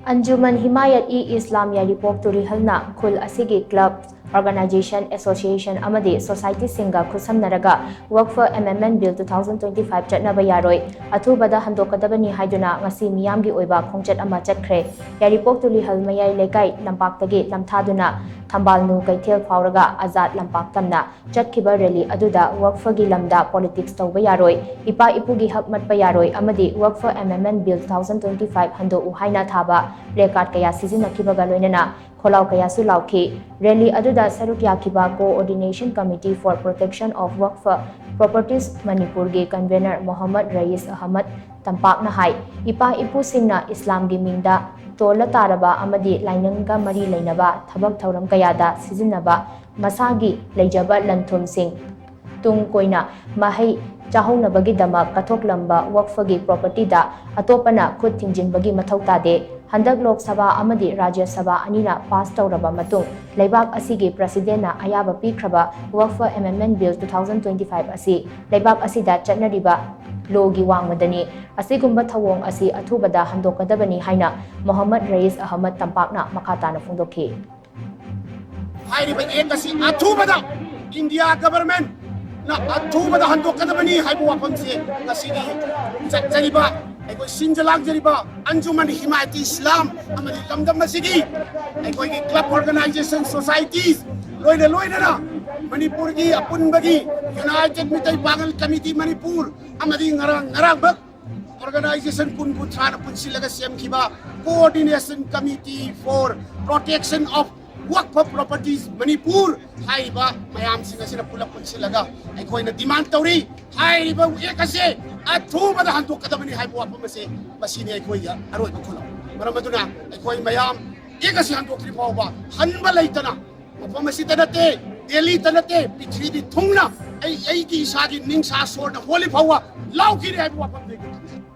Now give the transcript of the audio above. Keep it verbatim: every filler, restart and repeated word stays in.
ꯑꯟꯖꯨꯃꯟ ꯍꯤꯃꯥꯌꯠ E ꯏꯁꯂꯥꯝ ꯌꯥꯏꯔꯤꯄꯣꯛ ꯇꯨꯔꯤꯍꯜꯅ ꯈꯨꯜ ꯑꯁꯤꯒꯤ club, organisation, association ꯑꯃꯗꯤ ꯁꯣꯁꯥꯏꯇꯤꯁꯤꯡꯒ ꯈꯨꯠꯁꯝꯅꯔꯒ Waqf amendment bill two thousand twenty five ꯆꯠꯅꯕ ꯌꯥꯔꯣꯏ, ꯑꯊꯨꯕꯗ ꯍꯟꯗꯣꯛꯀꯗꯕꯅꯤ ꯍꯥꯏꯗꯨꯅ ꯉꯁꯤ ꯃꯤꯌꯥꯝꯒꯤ ꯑꯣꯏꯕ ꯈꯣꯡꯆꯠ ꯑꯃ ꯆꯠꯈ꯭ꯔꯦ꯫ ꯌꯥꯏꯔꯤꯄꯣꯛ ꯇꯨꯔꯤꯍꯜ ꯃꯌꯥꯏ ꯂꯩꯀꯥꯏ ꯂꯝꯄꯥꯛꯇꯒꯤ ꯂꯝꯊꯥꯗꯨꯅ ꯊꯝꯕꯥꯜꯅꯨ ꯀꯩꯊꯦꯜ ꯐꯥꯎꯔꯒ ꯑꯖꯥꯗ ꯂꯝꯄꯥꯛ ꯇꯝꯅ ꯆꯠꯈꯤꯕ ꯔꯦꯂꯤ ꯑꯗꯨꯗ ꯋꯛꯐꯒꯤ ꯂꯝꯗ ꯄꯣꯂꯤꯇꯤꯛꯁ ꯇꯧꯕ ꯌꯥꯔꯣꯏ, ꯏꯄꯥ ꯏꯄꯨꯒꯤ ꯍꯛ ꯃꯠꯄ ꯌꯥꯔꯣꯏ ꯑꯃꯗꯤ Waqf amendment bill two thousand twenty five ꯍꯟꯗꯣꯛꯎ ꯍꯥꯏꯅ ꯊꯥꯕ ꯄ꯭ꯂꯦꯀꯥꯔꯗ ꯀꯌꯥ ꯁꯤꯖꯤꯟꯅꯈꯤꯕꯒ ꯂꯣꯏꯅꯅ ꯈꯣꯜꯂꯥꯎ ꯀꯌꯥꯁꯨ ꯂꯥꯎꯈꯤ꯫ ꯔꯦꯂꯤ ꯑꯗꯨꯗ ꯁꯔꯨꯛ ꯌꯥꯈꯤꯕ Coordination Committee for Protection of Wakf Properties ꯃꯅꯤꯄꯨꯔꯒꯤ ꯀꯟꯚꯦꯅꯔ ꯃꯣꯍꯝꯃꯗ ꯔꯌꯤꯁ ꯑꯍꯃꯗ ꯇꯝꯄꯥꯛꯅ ꯍꯥꯏ, ꯏꯄꯥ ꯏꯄꯨꯁꯤꯡꯅ ꯏꯁꯂꯥꯝꯒꯤ ꯃꯤꯡꯗ ꯇꯣꯜꯂ ꯇꯥꯔꯕ ꯑꯃꯗꯤ ꯂꯥꯏꯅꯤꯡꯒ ꯃꯔꯤ ꯂꯩꯅꯕ ꯊꯕꯛ ꯊꯧꯔꯝ ꯀꯌꯥꯗ ꯁꯤꯖꯤꯟꯅꯕ ꯃꯁꯥꯒꯤ ꯂꯩꯖꯕ ꯂꯟ ꯊꯨꯝꯁꯤꯡ ꯇꯨꯡ ꯀꯣꯏꯅ ꯃꯍꯩ ꯆꯥꯍꯧꯅꯕꯒꯤꯗꯃꯛ ꯀꯠꯊꯣꯛꯂꯝꯕ ꯋꯛꯐꯒꯤ ꯄ꯭ꯔꯣꯄꯔꯇꯤꯗ ꯑꯇꯣꯞꯄꯅ ꯈꯨꯠ ꯊꯤꯡꯖꯤꯟꯕꯒꯤ ꯃꯊꯧ ꯇꯥꯗꯦ꯫ ꯍꯟꯗꯛ ꯂꯣꯛ ꯁꯚꯥ ꯑꯃꯗꯤ ꯔꯥꯖ꯭ꯌ ꯁꯚꯥ ꯑꯅꯤꯅ ꯄꯥꯁ ꯇꯧꯔꯕ ꯃꯇꯨꯡ, ꯂꯩꯕꯥꯛ ꯑꯁꯤꯒꯤ ꯄ꯭ꯔꯁꯤꯗꯦꯟꯅ ꯑꯌꯥꯕ ꯄꯤꯈ꯭ꯔꯕ Waqf amendment bill two thousand twenty five ꯑꯁꯤ ꯂꯩꯕꯥꯛ ꯑꯁꯤꯗ ꯆꯠꯅꯔꯤꯕ ꯂꯣꯒꯤ ꯋꯥꯡꯃꯗꯅꯤ꯫ ꯑꯁꯤꯒꯨꯝꯕ ꯊꯧꯑꯣꯡ ꯑꯁꯤ ꯑꯊꯨꯕꯗ ꯍꯟꯗꯣꯛꯀꯗꯕꯅꯤ ꯍꯥꯏꯅ ꯃꯣꯍꯝꯃꯗ ꯔꯌꯤꯁ ꯑꯍꯃꯗ ꯇꯝꯄꯥꯛꯅ ꯃꯈꯥ ꯇꯥꯅ ꯐꯣꯡꯗꯣꯛꯈꯤ꯫ ꯍꯥꯏꯔꯤꯕ ꯑꯦꯛ ꯑꯁꯤ ꯑꯊꯨꯕꯗ ꯏꯟꯗꯤꯌꯥ ꯒꯚꯔꯟꯃꯦꯟꯠꯅ ꯑꯊꯨꯕꯗ ꯍꯟꯗꯣꯛꯀꯗꯕꯅꯤ ꯍꯥꯏꯕ ꯋꯥꯐꯝꯁꯦ ꯉꯁꯤꯒꯤ ꯆꯠꯆꯔꯤꯕ, ꯑꯩꯈꯣꯏ ꯁꯤꯟꯖ ꯂꯥꯡꯖꯔꯤꯕ ꯑꯟꯖꯨꯃꯟ ꯍꯤꯃꯥꯌꯇꯤ ꯏꯁꯂꯥꯝ ꯑꯃꯗꯤ ꯂꯝꯗꯝ ꯑꯁꯤꯒꯤ ꯑꯩꯈꯣꯏꯒꯤ ꯀ꯭ꯂꯕ, ꯑꯣꯔꯒꯅꯥꯏꯖꯦꯁꯟ, ꯁꯣꯁꯥꯏꯇꯤꯁ, ꯂꯣꯏꯅ ꯂꯣꯏꯅꯅ ꯃꯅꯤꯄꯨꯔꯒꯤ ꯑꯄꯨꯟꯕꯒꯤ ꯌꯨꯅꯥꯏꯇꯦꯗ ꯃꯤꯇꯩ ꯄꯥꯉꯜ ꯀꯃꯤꯇꯤ ꯃꯅꯤꯄꯨꯔ ꯑꯃꯗꯤ ꯉꯔꯥꯡ ꯉꯔꯥꯡꯃꯛ ꯑꯣꯔꯒꯅꯥꯏꯖꯦꯁꯟ ꯀꯨꯟ ꯀꯨꯟꯊ꯭ꯔꯥꯅ ꯄꯨꯟꯁꯤꯜꯂꯒ ꯁꯦꯝꯈꯤꯕ Coordination Committee for Protection of Wakf Properties Manipur ꯍꯥꯏꯔꯤꯕ ꯃꯌꯥꯝꯁꯤꯡ ꯑꯁꯤꯅ ꯄꯨꯂꯞ ꯄꯨꯟꯁꯤꯜꯂꯒ ꯑꯩꯈꯣꯏꯅ ꯗꯤꯃꯥꯟ ꯇꯧꯔꯤ꯫ ꯍꯥꯏꯔꯤꯕ ꯑꯦꯛ ꯑꯁꯦ ꯑꯊꯨꯕꯗ ꯍꯟꯗꯣꯛꯀꯗꯕꯅꯤ ꯍꯥꯏꯕ ꯋꯥꯐꯝ ꯑꯁꯦ ꯃꯁꯤꯅꯤ ꯑꯩꯈꯣꯏꯒꯤ ꯑꯔꯣꯏꯕ ꯈꯨꯜꯂꯥꯎ꯫ ꯃꯔꯝ ꯑꯗꯨꯅ ꯑꯩꯈꯣꯏ ꯃꯌꯥꯝ ꯑꯦꯛ ꯑꯁꯤ ꯍꯟꯗꯣꯛꯇ꯭ꯔꯤ ꯐꯥꯎꯕ ꯍꯟꯕ ꯂꯩꯇꯅ ꯃꯐꯝ ꯑꯁꯤꯗ ꯅꯠꯇꯦ, ꯗꯦꯜꯂꯤꯗ ꯅꯠꯇꯦ, ꯄ꯭ꯔꯤꯊꯤꯕꯤ ꯊꯨꯡꯅ ꯑꯩ ꯑꯩꯒꯤ ꯏꯁꯥꯒꯤ ꯅꯤꯡꯁꯥ ꯁꯣꯔꯅ ꯍꯣꯜꯂꯤ ꯐꯥꯎꯕ ꯂꯥꯎꯈꯤꯅꯤ ꯍꯥꯏꯕ ꯋꯥꯐꯝꯗꯨ ꯑꯩꯈꯣꯏ ꯊꯝꯖꯒꯦ꯫